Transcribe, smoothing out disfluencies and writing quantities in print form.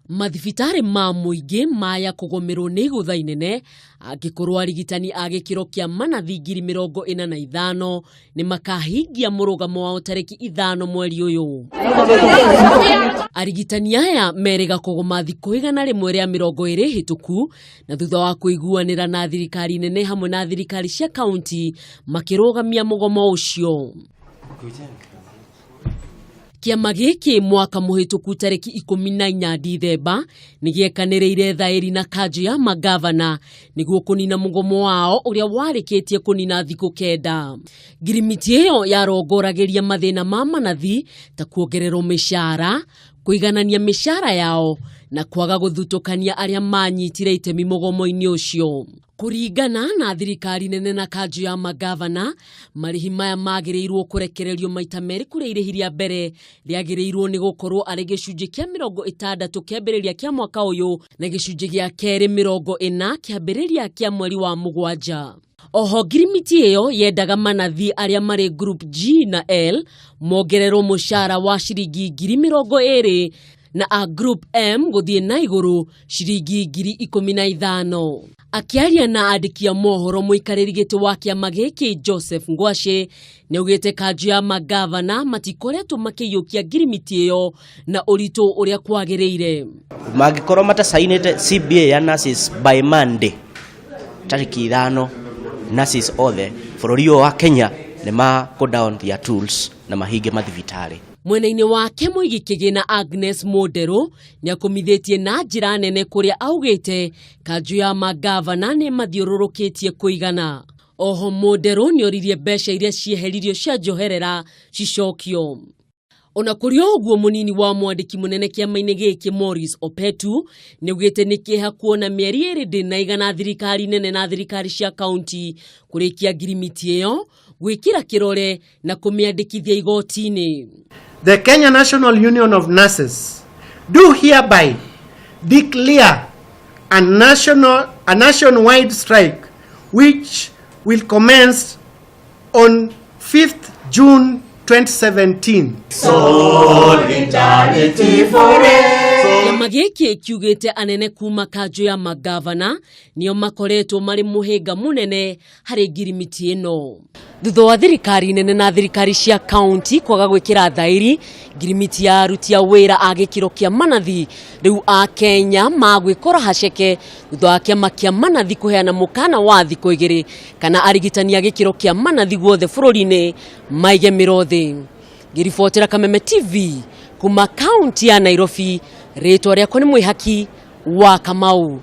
Mathibitarĩ ma mũingĩ maya kũgũmĩrwo nĩ igũtha inene angĩkorwo arigitani a gĩkĩro kĩa manathi 45,000 nĩ makahingia mũrũgamo wao tarĩki 5 mweri ũyũ. Arigitani aya merĩga kũgoma thikũ 120 hĩtũku na thutha wa kũiguanĩra na thirikari nene hamwe na thirikari cia kaunti makĩrũgamia mũgomo ũcio. Kĩama gĩkĩ mwaka mũhĩtũku tarĩki 14 Dithemba nĩ gĩekanĩrĩire thaĩri na kanjũ ya mangavana nĩguo kũnina mũgomo wao ũrĩa warĩkĩtie kũnina thikũ 9. Ngirimiti ĩyo yarongoragĩria mathĩna ma manathi ta kuongererwo mĩcara, kũiganania mĩcara yao na kwaga gũthutũkania arĩa manyitire itemi mũgomo-inĩ ũcio. Kũringana na thirikari nene na kanjũ ya mangavana, marĩhi maya magĩrĩirwo kũrekererio maita merĩ kũrĩa irĩhi rĩa mbere rĩagĩrĩirwo nĩ gũkorwo arĩ gĩcunjĩ kĩa 60 kĩambĩrĩria kĩa mwaka ũyũ na gĩcunjĩ gĩa kerĩ 40 kĩambĩrĩria kĩa mweri wa 7. Oho ngirimiti ĩyo yendaga manathi arĩa marĩ group G na L mongererwo mũcara wa ciringi 20,000 na a group M gũthiĩ na igũrũ ciringi 15,000. Akĩaria na andĩki a mohoro mũikarĩri gĩtĩ wa kĩama gĩkĩ Joseph Ngwacĩ nĩaugĩte kanjũ ya mangavana matikoretwo makĩiyũkia ngirimiti ĩyo na ũritũ ũrĩa kwagĩrĩire. Mangĩkorwo matacainĩte CBA ya nurses by Monday tarĩki 5, nurses othe bũrũri ũyũ wa Kenya nĩ ma go down their tools na mahinge mathibitarĩ. Mwena-inĩ wake mũigi kĩgĩna Agnes Mũnderũ nĩakũmithĩtie na njĩra nene kũrĩa augĩte kanjũ ya mangavana nĩ mathiũrũrũkĩtie kũigana. Oho Mũnderũ nĩoririe mbeca iria cieheririo cia njoherera cicokio. Ona kũrĩ ũguo mũnini wa mwandĩki mũnene kĩama-inĩ gĩkĩ Maurice Opetu nĩaugĩte nĩ kĩeha kuona mĩeri 2 ndĩnaigana thirikari nene na thirikari cia kaunti kũrĩkia ngirimiti ĩyo gwĩkĩra kĩrore na kũmĩandĩkithia igoti-inĩ. The Kenya National Union of Nurses do hereby declare a nationwide strike which will commence on 5th June 2017. Solidarity forever. Kĩama gĩkĩ kiugĩte anene kuma kanjũ ya mangavana nĩo makoretwo marĩ mũhĩnga mũnene harĩ ngirimiti ĩno. Thutha wa thirikari nene na thirikari cia kaunti kwaga gwĩkĩra thaĩri ngirimiti ya aruti a wĩra a gĩkĩro kĩa manathi, rĩu a Kenya magwĩkora haceke thutha wa kĩama kĩa manathi kũheana mũkana wa thikũ 2 kana arigitani a gĩkĩro kĩa manathi guothe bũrũri-inĩ maige mĩro thĩ. Ngĩribotera Kameme TV kuma kaunti ya Nairobi, rĩtwa rĩakwa nĩ Mwĩhaki wa Kamau.